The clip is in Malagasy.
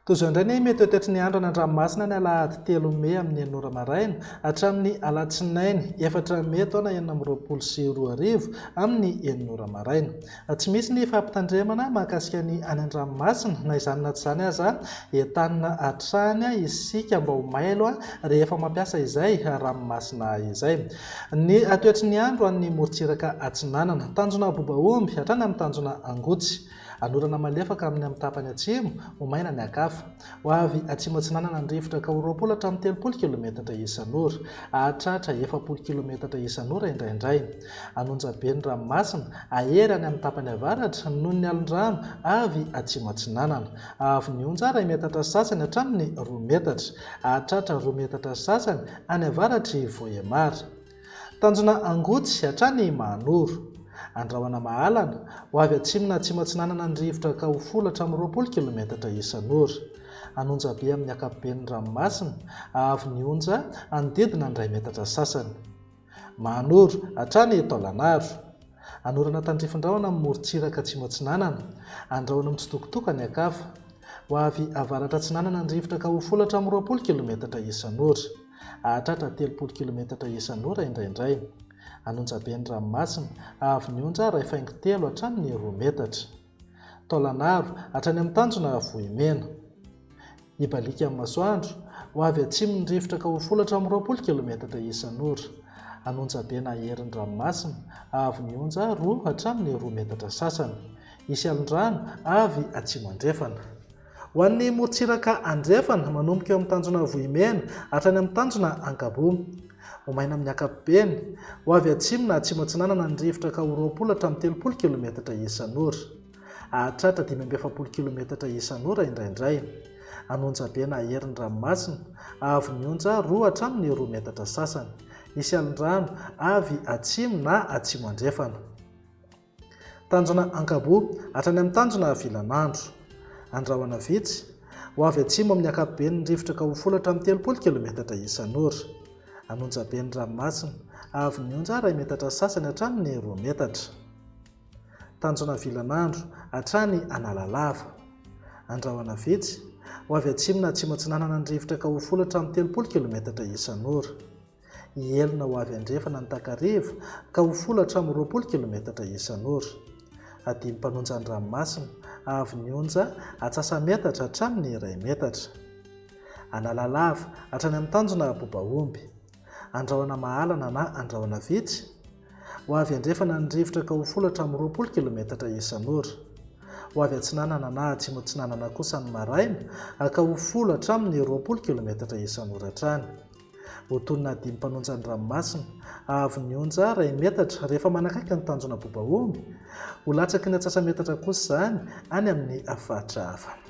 Toy izao indray ny mety ho toetry ny andro any an-dranomasina ny alahady telo mey amin'ny enina ora maraina hatramin'ny alatsinainy efatra mey taona 2026 amin'ny enina ora maraina. Tsy misy ny fampitandremana mahakasika ny any an-dranomasina, na izany na tsy izany aza, entanina hatrany isika mba ho mailo rehefa mampiasa izay ranomasina izay. Ny toetry ny andro any morontsiraka atsinanana, tanjona Bobaomby hatrany amin'ny tanjona Angotsy. Anorana malefaka amin'ny amin'ny tapany atsimo, ho maina ny ankafa. Ho avy atsimo atsinanana ny rivotra ka ho 20 hatramin'ny 30 kilometatra isan'ora. Hahatratra 40 kilometatra isan'ora indraindray. An'onjabe ny ranomasina, hahery any amin'ny tapany avaratra noho ny alon-drano avy atsimo atsinanana. Haavo ny onja iray metatra sasany hatramin'ny roa metatra. Hahatratra roa metatra sasany any avaratr'i Vohemar. Tanjona Angotsy hatrany Mahanoro. Andrahona Mahalana, ho avy atsimo na atsimo atsinanana ny rivotra ka ho folo hatramin'ny 20 kilometatra isan'ora. An'Onjabe amin'ny ankapoben'ny ranomasina, haavo ny onja hanodidina ny iray metatra sasany. Mahanoro, hatrany Taolagnaro. Anorana tandrifin-drahona amin'ny morontsiraka atsimo atsinanana. Andrahona mitsitokotoko any an-kafa. Ho avy avaratra atsinanana ny rivotra ka ho folo hatramin'ny 20 kilometatra isan'ora. Hahatratra 30 kilometatra isan'ora indraindray. An'Onjabe ny ranomasina, haavo ny onja iray faingo telo hatramin'ny roa metatra. Taolagnaro, hatrany amin'ny tanjona Vohimena. Hibaliaka amin'ny masoandro, ho avy atsimo ny rivotra ka ho folo hatramin'ny 20 kilometatra isan'ora. An'Onjabe na herin'ny ranomasina, haavo ny onja roa hatramin'ny roa metatra sasany. Hisy alon-drano avy atsimo andrefana. Ho an'ny morontsiraka andrefana, manomboka eo amin'ny tanjona Vohimena hatrany amin'ny tanjona Ankaboa. Ho maina amin'ny ankapobeny. Ho avy atsimo na atsimo atsinanana ny rivotra ka ho 20 hatramin'ny 30 kilometatra isan'ora. Hahatratra 45 kilometatra isan'ora indraindray. An'Onjabe na hery ny ranomasina, haavo ny onja roa hatramin'ny roa metatra sasany. Hisy alon-drano avy atsimo na atsimo andrefana. Tanjona Ankaboa, hatrany amin'ny tanjona Vilanandro. Andrahona vitsy, ho avy atsimo amin'ny ankapobeny ny rivotra ka ho folo hatramin'ny 30 kilometatra isan'ora. An'Onjabe ny ranomasina, haavo ny onja iray metatra sasany hatramin'ny roa metatra. Tanjona Vilanandro, hatrany Analalava. Andrahona vitsy, ho avy atsimo na atsimo atsinanana ny rivotra ka ho folo hatramin'ny 30 kilometatra isan'ora. Hihelina ho avy andrefana ny takariva ka ho folo hatramin'ny 20 kilometatra isan'ora. Hadino mpanonja ny ranomasina, haavo ny onja atsasa-metatra hatramin'ny iray metatra. Analalava, hatrany amin'ny tanjona Bobaomby. Andrahona mahalana na andrahona vitsy, ho avy andrefana ny rivotra ka ho folo hatramin'ny 20 kilometatra isan'ora. Ho avy atsinanana na atsimo atsinanana kosa ny maraina ka ho folo hatramin'ny 20 kilometatra isan'ora hatrany. Ho toy ny nadia mpanonja ny ranomasina, haavo ny onja iray metatra rehefa manakaiky ny tanjona bobaomby, ho latsaky ny atsasa-metatra kosa izany any amin'ny faritra hafa.